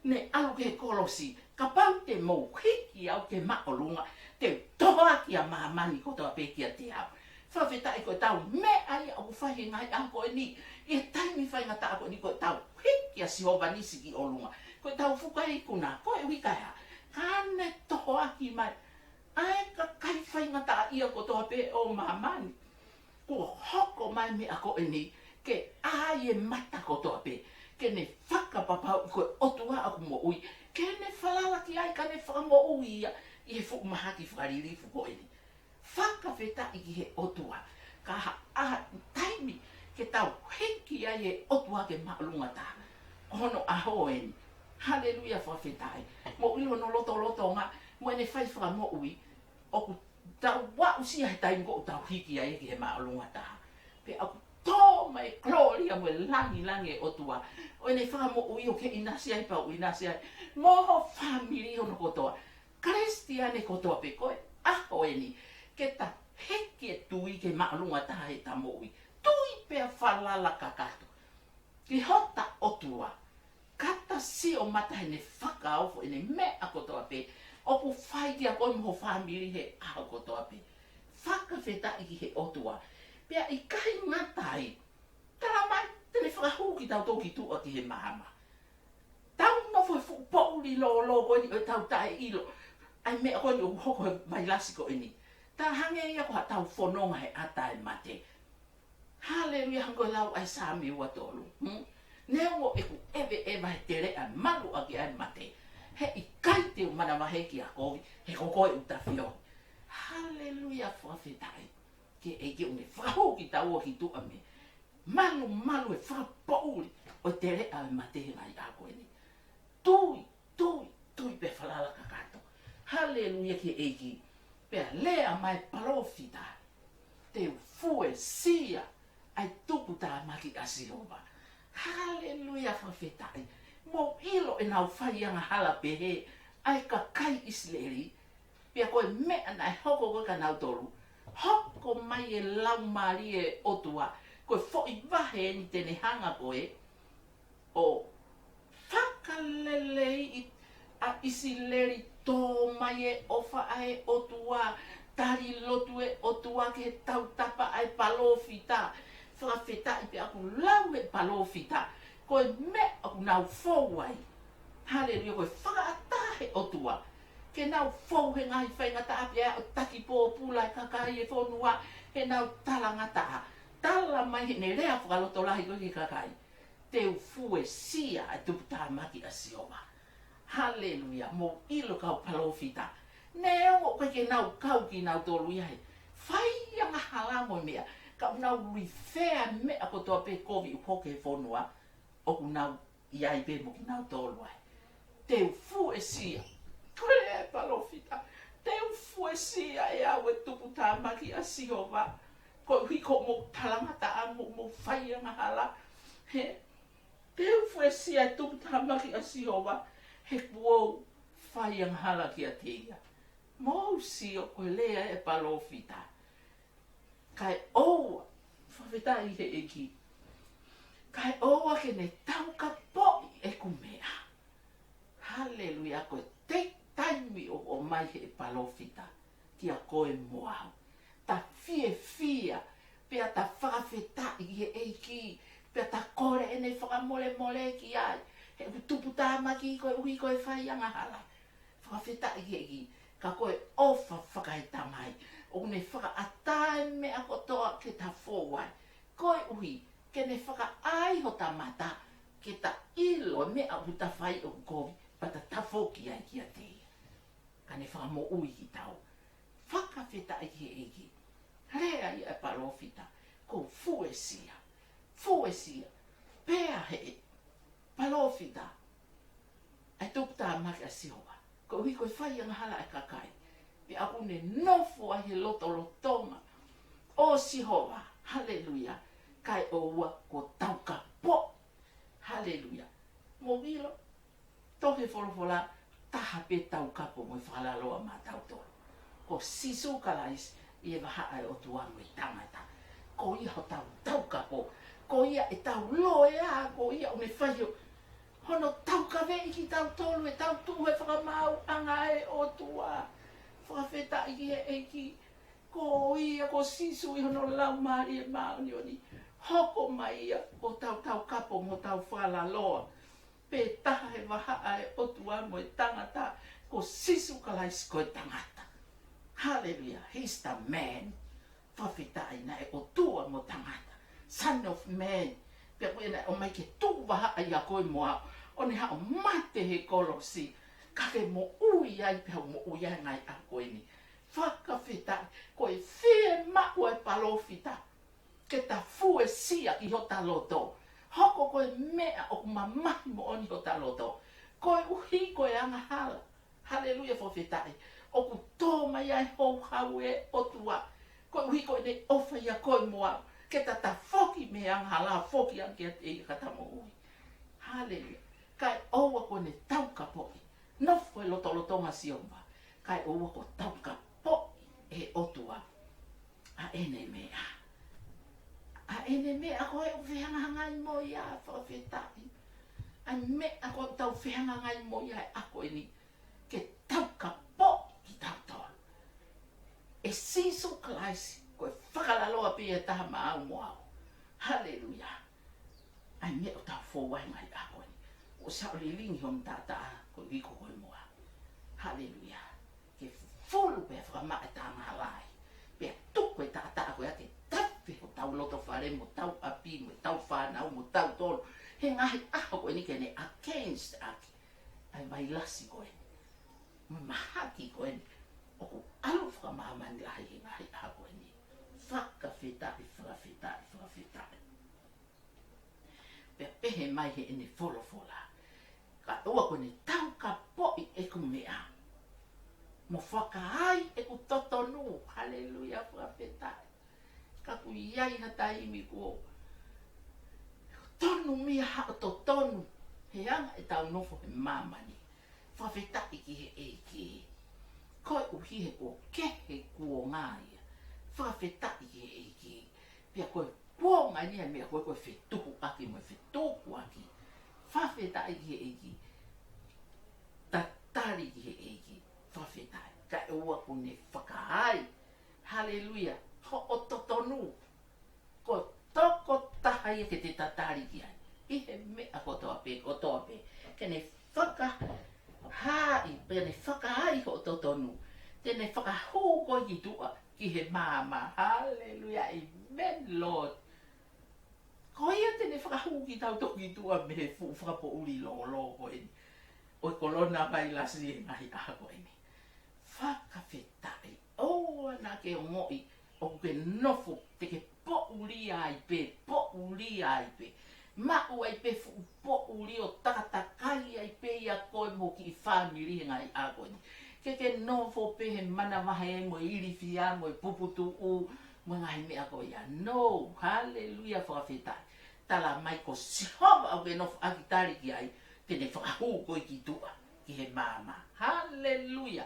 ne ʻalu ki he kolosi, kapau te mou hiki au ki he māʻolunga, te u tohoakiʻi ʻa māmani kotoa pē kiate au. Fakafetaʻi, ko ʻetau meʻa ia ʻoku fai he ngaahi ʻaho ko eni, ʻi he taimi faingataʻa ko eni, ko ʻetau hiki ʻa Sihova Nisi ki ʻolunga. Ko ʻetau fuka e ikuna, koeʻuhi kae hā? Ka ne tohoakiʻi mai ʻa e kakai faingataʻaʻia kotoa pē ʻo māmani. Kuo hoko mai meʻa ko eni ke ʻā ai e mata kotoa pē, ke ne fakapapauʻi ko e ʻOtua ʻoku moʻui, ke ne falala ki ai ka ne fakamoʻui ia ʻi he fuʻu mahaki fakalilifu ko eni. Fakafetaʻi ki he ʻOtua. Ka ha, ha taimi ke tau hiki ai e ʻOtua ki he māʻolunga taha, ko hono ʻaho eni. Haleluia, fakafetaʻi. Mou ʻilo hono lotolotonga mo ʻene fai fakamoʻui, ʻoku tau aʻusia he taimi ko ē ʻoku tau hiki ai ki he māʻolunga taha. Pea ʻoku tō mai e kolōlia mo e langilangi e ʻOtua ʻo ʻene fakamoʻui ʻoku ke ʻinasi ai pea u ʻinasi ai, mo ho fāmili hono kotoa. Kalisitiane kotoa pē, ko e ʻaho eni ke ta hiki e tui ki he māʻolunga taha heʻeta moʻui. Tui pea falala kakato ki hota ʻOtua. Ka ta sio mata heʻene fakaofo ʻene meʻa kotoa pē ʻoku fai kiate koe mo ho fāmili he ʻaho kotoa pē. Fakafetaʻi ki he ʻOtua. Pea ʻikai ngata ai, tala mai te ne fakahū kitautolu ki tuʻa ki he maama. Tau nofo he fuʻu poʻuli lōlō ko eni ʻo tau taʻeʻilo ʻa e meʻa ko eni ʻoku hoko he vailasi ko eni. Tā hangē ia ko haʻatau fononga he ʻata e mate. Haleluia, hangē ko e lau ʻa e Saame ua tolu. Hmm? Neongo ʻeku ʻeveʻeva he teleʻa malu ʻaki ʻa e mate, heʻikai te u manavahē ki ha kovi, he ko koe ʻoku ta feohi. Haleluia, fakafetaʻi ki he ʻEiki ʻoku ne fakahū kitaua ki tuʻa mei he malumalu e fakapoʻuli ʻo e teleʻa e mate he ngaahi ʻaho ko eni. Tui, tui, tui pea falala kakato. Haleluia ki he ʻEiki. Pea lea mai e palōfita, te u fuesia ʻa e tuputāmaki ʻa Sihova. Haleluia, fakafetaʻi. Mou ʻilo ʻenau fai angahala pehē ʻa e kakai ʻIsileli. Pea ko e meʻa naʻe hoko ko ē kia nautolu, hoko mai e Laumālie ʻo e ʻOtua, ko e foʻi vahe eni te ne hanga ko ē ʻo fakaleleiʻi ʻa ʻIsileli. Tō mai e ʻofa ʻa e ʻOtua, tali lotu e ʻOtua ki he tautapa ʻa e palōfita. Fakafetaʻi, pea ʻoku lau he palōfita ko e meʻa ʻoku nau fou ai. Haleluia, ko e fakaʻatā he ʻOtua ke nau fou he ngaahi faingataʻa pea ʻo taki pōpula e kakai e fonua heʻenau talangataʻa. Tala mai heʻene lea fakalotolahi ko ē ki he kakai, te u fuesia ʻa e tuputāmaki ʻa Sihova. Haleluia, mou ʻilo kau palōfita. Neongo ʻoku ʻikai ke nau kau kinautolu ia he fai angahala mo e meʻa, ka ʻoku nau lifea e meʻa kotoa pē kovi ʻoku hoko he fonua, ʻoku nau ʻi ai pē mo kinautolu ai. Te u fuesia. Ko e lea e palōfita. Te u fuesia ʻe au e tuputāmaki ʻa Sihova. Koeʻuhi ko hoʻomou talangataʻa mo hoʻomou fai angahala. He, te u fuesia e tuputāmaki ʻa Sihova, he kuo u fai angahala kiate ia. Mou sio ko e lea e palōfita. Kae ʻoua, fakafetaʻi he ʻEiki. Kae ʻoua ke ne taukapoʻi ʻeku meʻa. Haleluia, ko e te taimi ʻoku ʻomai he palōfita kia koe mo au. Ta fiefia Pea ta fakafetaʻi ki he ʻEiki, pea ta kole ʻene fakamolemole ki ai, he ʻoku tuputāmaki koeʻuhi ko e fai angahala. Fakafetaʻi ki he ʻEiki, ka ko e ʻofa fakaetamai, ʻoku ne fakaʻatā e meʻa kotoa ke ta fou ai. Koeʻuhi, ke ne fakaʻai hota mata, ke ta ʻilo e meʻa ʻoku ta fai ʻoku kovi, pea ta tafoki ai kiate ia. Ka ne fakamoʻui kitaua. Fakafetaʻi ki he ʻEiki. Lea ia e palōfita, ko e fuesia. Fuesia. Pea he palōfita, ʻa e tuputāmaki ʻa Sihova. Koeʻuhi ko e fai angahala e kakai. Pea ʻoku ne nofo ai he lotolotonga ʻo Sihova. Haleluia. Kae ʻoua kuo taukapo. Haleluia. Mou ʻilo, tohi folofola, taha pē taukapo mo e fakalaloa maʻatautolu. Ko Sīsū Kalaisi ʻi he vahaʻa e ʻOtua mo e tangata. Ko ia hotau taukapo. Ko ia ʻetau loea, ko ia ʻoku ne fai ho-, hono taukaveʻi kitautolu, ʻetau tuʻu he fakamaauʻanga e ʻOtua. Fakafetaʻi ki he ʻEiki. Ko ia ko Sīsū ʻi hono Laumālie Māʻoniʻoni. Hoko mai ia ko hotau taukapo mo hotau fakalaloa. Pē taha he vahaʻa e ʻOtua mo e tangata, ko Sīsū Kalaisi ko e tangata. Haleluia. He's the man. Fakafetaʻi, naʻe ʻOtua mo tangata. Son of man. Pea ko ia naʻe ʻomai ke tuʻu vahaʻa ʻiate koe mo au. ʻO ne haʻu ʻo mate he kolosi. Ka ke moʻui ai, pea u moʻui ai he ngaahi ʻaho ko eni. Fakafetaʻi, ko e fiemaʻu e palōfita ke ta fuesia ki hota loto. Hoko ko e meʻa ʻoku mamahi moʻoni hota loto. Koeʻuhi ko e angahala. Haleluia, fakafetaʻi. ʻOku tō mai ai houhau e ʻOtua. Koeʻuhi ko ʻene ʻofa ʻiate koe mo au. Ke ta tafoki mei he angahala, foki ange kiate ia ka ta moʻui. Haleluia. Kae ʻoua kuo ne taukapoʻi. Nofo he lotolotonga Sihova. Kae ʻoua kuo taukapoʻi ʻe he ʻOtua ʻa ʻene meʻa. ʻA ʻene meʻa ko ē ʻoku fehangahangai mo ia, fakafetaʻi. ʻA e meʻa ko ē ʻoku tau fehangahangai mo ia he ʻaho ko eni. Ke taukapoʻi kitautolu ʻe Sīsū Kalaisi, ko e fakalaloa pē ia ʻe taha maʻau mo au. Haleluia. ʻA e meʻa ʻoku tau fou ai he ngaahi ʻaho ko eni. ʻOsi haʻu ʻo lilingi hono taʻataʻa koeʻuhi ko koe mo au. Haleluia. Ke fufulu pea fakamaʻa e taʻanga halai. Pea tuku e taʻataʻa ko ia ke tafe hotau lotofale mo hotau ʻapi mo hotau fānau mo tautolu he ngaahi ʻaho ko eni ke ne against ʻaki ʻa e vailasi ko eni mo e mahaki ko eni ʻoku ʻalu fakamāmani lahi he ngaahi ʻaho ko eni. Fakafetaʻi, fakafetaʻi, fakafetaʻi. Pea pehē mai heʻene folofola, kae ʻoua kuo ne taukapoʻi ʻeku meʻa mo fakaai ʻeku totonu. Haleluia, fakafetaʻi. Ka ʻoku ʻi ai ha taimi kuo tonu mei ai haʻo totonu he anga ʻetau nofo he māmani. Fakafetaʻi ki he ʻEiki. Koeʻuhi he kuo kehe kuonga ia. Fakafetaʻi ki he ʻEiki. Pea ko e kuonga ni ʻa e meʻa ko ē ko e fetukuʻaki mo e fetukuaki. Fakafetaʻi ki he ʻEiki. Tatali ki he ʻEiki. Fakafetaʻi. Kae ʻoua kuo ne fakaai. Haleluia. Hoʻo totonu. Ko e tokotaha ia ke te tatali ki ai ʻi he meʻa kotoa pē, kotoa pē. Ke ne fakahaaʻi, pea ne fakaai hoʻo totonu. Te ne fakahū koe ki tuʻa, ki he maama. Haleluia, amen, Lord. Ko ia te ne fakahū kitautolu ki tuʻa mei he fuʻu fakapoʻuli lōlō ko eni ʻo e kolona vailasi he ngaahi ʻaho ko eni. Fakafetaʻi. ʻOua naʻa ke ongoʻi ʻoku ke nofo, te ke poʻulia ai pē, poʻulia ai pē. Maʻu ai pē fuʻu poʻuli ʻo takatakai ai pē ʻia koe mo e kiʻi fāmili he ngaahi ʻaho ko eni. Ke ke nofo pē he manavahē mo e ilifia mo e puputuʻu mo e ngaahi meʻa ko ia. No, haleluia, fakafetaʻi. Tala mai ko Sihova ʻoku ke nofoʻaki tali ki ai, te ne fakahū koe ki tuʻa, ki he maama. Haleluia.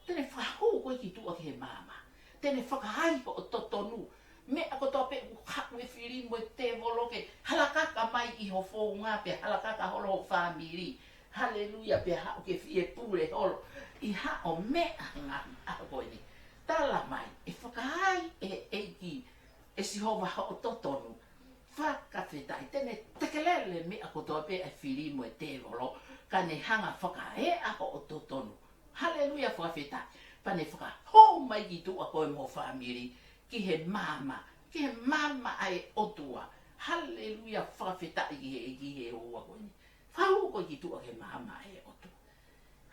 Te ne fakahū koe ki tuʻa ki he maama. Te ne fakaai hoʻo totonu. Meʻa kotoa pē ʻoku haʻu e fili mo e tēvolo ke halakaka mai ʻi ho founga pea halakaka holo ho fāmili. Haleluia, pea haʻu ke fie pule holo ʻi haʻo meʻa he ngaahi ʻaho ko eni. Tala mai, ʻe fakaai ʻe he ʻEiki ʻe Sihova hoʻo totonu. Fakafetaʻi, te ne tekelele meʻa kotoa pē ʻa e fili mo e tēvolo, ka ne hanga fakaeʻa hoʻo totonu. Haleluia, fakafetaʻi. Pea ne fakahou mai ki tuʻa koe mo ho fāmili, ki he maama, ki he maama ʻa e ʻOtua. Haleluia, fakafetaʻi ki he ʻEiki he houa ko eni. Fakahou koe ki tuʻa ki he maama ʻa e ʻOtua.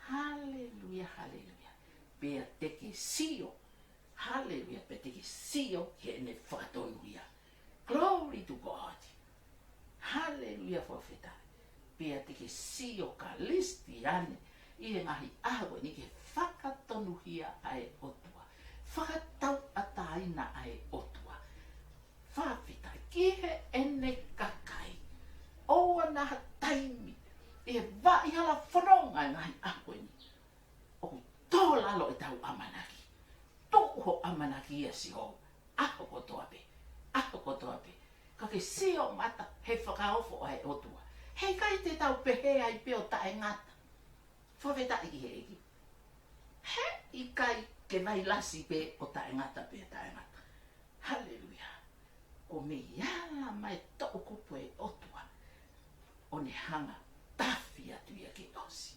Haleluia, haleluia. Pea te ke sio. Haleluia, pea te ke sio ki heʻene fakatonuhia. Glory to God. Haleluia, fakafetaʻi. Pea te ke sio Kalisitiane ʻi he ngaahi ʻaho ko eni ki he fakatonuhia ʻa e ʻOtua. Fakatauʻatāina ʻa e ʻOtua. Fakafetaʻi ki heʻene kakai. ʻOua naʻa ha taimi ʻi he vaʻihala fononga ʻa e ngaahi ʻaho ko eni ʻoku tō lalo ʻetau ʻamanaki. Tuʻu ho ʻamanaki ʻia Sihova ʻaho kotoa pē, ʻaho kotoa pē. Ka ke sio mata he fakaofo ʻa e ʻOtua. Heʻikai te tau pehē ai pē ʻo taʻengata. Fakafetaʻi ki he ʻEiki. Heʻikai ke vailasi pē ʻo taʻengata pē taʻengata. Haleluia. Ko e meʻa ʻa e toʻukupu ʻa e ʻOtua ʻo ne hanga tafi atu ia ke ʻosi.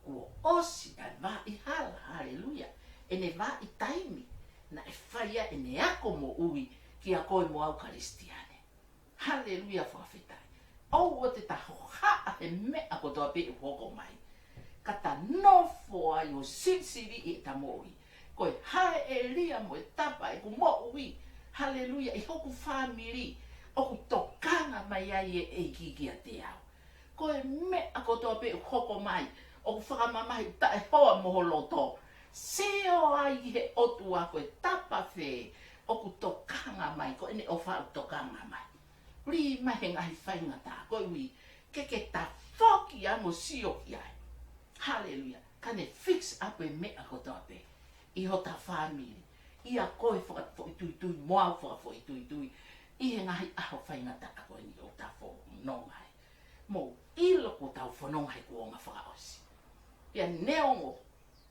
Kuo ʻosi ʻa e vaʻihala, haleluia. ʻEne vaʻi taimi naʻe fai ai ʻene ako moʻui kiate koe mo au Kalisitiane. Haleluia, fakafetaʻi. ʻOua te ta hohaʻa he meʻa kotoa pē ʻoku hoko mai, ka ta nofo ai ʻo sivisiviʻi ʻeta moʻui. Ko e hā e ʻēlia mo e tapa ʻeku moʻui, haleluia, ʻi hoku fāmili ʻoku tokanga mai ai e ʻEiki kiate au? Ko e meʻa kotoa pē ʻoku hoko mai ʻoku fakamamahi, taʻehoa mo ho loto, sio ai ki he ʻOtua, ko e tapa fē ʻoku tokanga mai, ko ʻene ʻofa ʻoku tokanga mai. Lī mai he ngaahi faingataʻa, koeʻuhi ke ke tafoki ai mo sio ki ai. Haleluia. Ka ne fix up e meʻa kotoa pē ʻi hota fāmili, ʻia koe fakafoʻituitui mo au fakafoʻituitui, ʻi he ngaahi ʻaho faingataʻa ko eni ʻoku ta fononga ai. Mou ʻilo kuo tau fononga he kuonga fakaʻosi. Pea neongo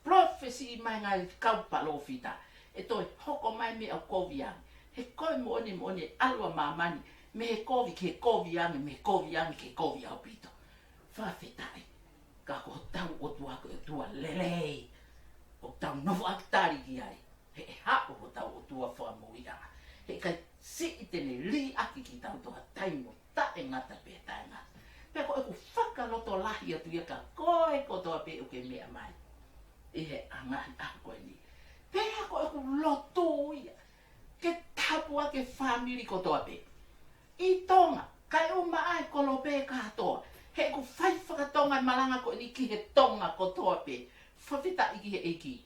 palōfesi mai ngaahi kau palōfita ʻe toe hoko mai meʻa ʻoku kovi ange, he ko e moʻoni, moʻoni ʻalu ʻa māmani mei he kovi ki he kovi ange, mei he kovi ange ki he kovi ʻaupito. Fakafetaʻi. Ka ko hotau ʻOtua ko e ʻOtua lelei. ʻOku tau nofoʻaki tali ki ai. He ʻe haʻu hotau ʻOtua fakamoʻui ange. Heʻikai siʻi te ne liʻaki kitautolu ha taimi ʻo taʻengata pē taʻengata. Pea ko ʻeku fakalotolahi atu ia kiate koe kotoa pē ʻoku ke meʻa mai ʻi he ngaahi ʻaho ko eni. Pea ko ʻeku lotu ia ke tāpuakiʻi e fāmili kotoa pē ʻi Tonga, kae ʻumaʻā e kolope kātoa. He ʻoku fai fakatonga e malanga ko eni ki he Tonga kotoa pē. Fakafetaʻi ki he ʻEiki.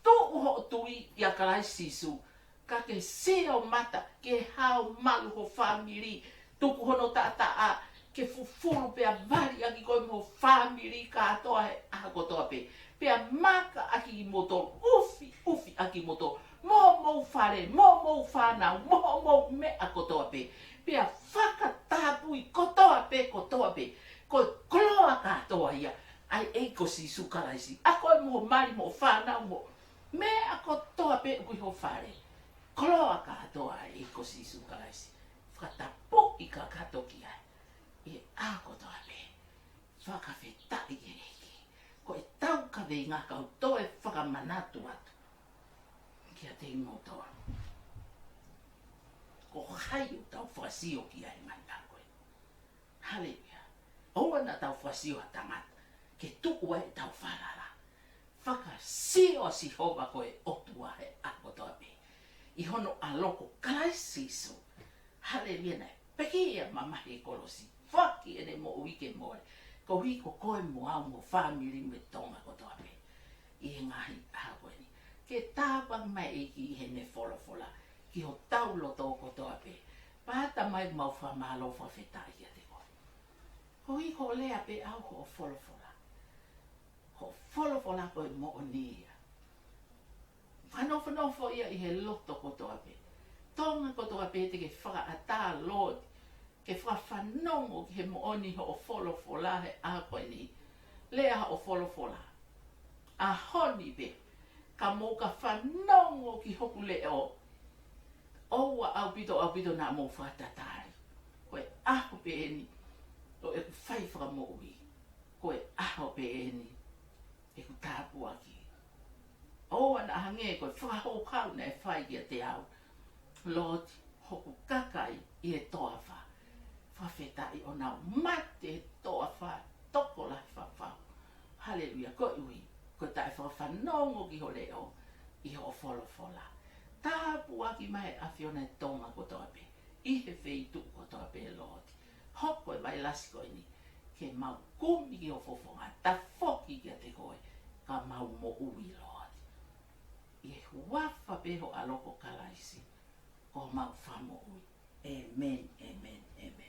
Tuʻu hoʻo tui ʻia Kalaisi Sīsū, ka ke sio mata ki he hao malu ho fāmili, tuku hono taʻataʻa ke fufulu pea vali ʻaki koe mo ho fāmili kātoa he ʻaho kotoa pē. Pea maka ʻaki kimoutolu, ʻufiʻufi ʻaki kimoutolu, mo homou fale, mo homou fānau, mo homou meʻa kotoa pē. Pea fakatapui kotoa pē, kotoa pē. Ko e koloa kātoa ia ʻa e ʻEiki ko Sīsū Kalaisi, ʻa koe mo ho mali, mo ho fānau, mo e meʻa kotoa pē ʻoku ʻi ho fale. Koloa kātoa ʻa e ʻEiki ko Sīsū Kalaisi. Fakatapui kakato ki ai ʻi he ʻaho kotoa pē. Fakafetaʻi ki he ʻEiki. Ko ʻetau kaveinga kau toe fakamanatu atu kiate kimoutolu, ko hai ʻoku tau fakasio ki ai he ngaahi ʻaho ko ē? Haleluia. ʻOua naʻa tau fakasio ha tangata ke tuʻu ai ʻetau falala. Fakasio ʻa Sihova ko e ʻOtua he ʻaho kotoa pē, ʻi hono ʻAlo ko Kalaisi Sīsū. Haleluia, naʻe pekia mamahi he kolosi, foaki ʻene moʻui ke mole koeʻuhi ko koe mo au mo e fāmili mo e Tonga kotoa pē ʻi he ngaahi ʻaho ko eni. Ke tāpuaki mai e ʻEiki ʻi heʻene folofola ki hotau loto kotoa pē. Pea ʻatā mai ʻemau fakamālō fakafetaʻi kiate koe. Koeʻuhi ko e lea pē ʻaʻau hoʻo folofola. Hoʻo folofola ko e moʻoni ia. Fakanofonofo ia ʻi he loto kotoa pē. Tonga kotoa pē te ke fakaʻatā, Lord, ke fakafanongo ki he moʻoni hoʻo folofola he ʻaho ko eni. Lea hoʻo folofola. ʻAho ni pē ka mou ka fanongo ki hoku leʻo, ʻOua ʻaupito, ʻaupito naʻa mou fakatatali. Ko e ʻaho pē eni ʻo ʻeku fai fakamoʻui. Ko e ʻaho pē eni ʻeku tāpuaki. ʻOua naʻa hangē ko e fakahouhau naʻe fai kiate au. Lord, hoku kakai ʻi he toafa. Fakafetaʻi ʻo nau mate he toafa tokolahi fafau. Haleluia, koeʻuhi ko e taʻe fakafanongo ki ho leʻo ʻi hoʻo folofola. Tāpuaki mai ʻAfiona e Tonga kotoa pē, ʻi he feituʻu kotoa pē, Lord. Hoko e vailasi ko eni ke mau kumi ki ho fofonga, tafoki kiate koe, ka mau moʻui, Lord. ʻI he huafa pē ho ʻAlo ko Kalaisi, ko homau Fakamoʻui. ʻĒmeni, ʻēmeni, ʻēmeni.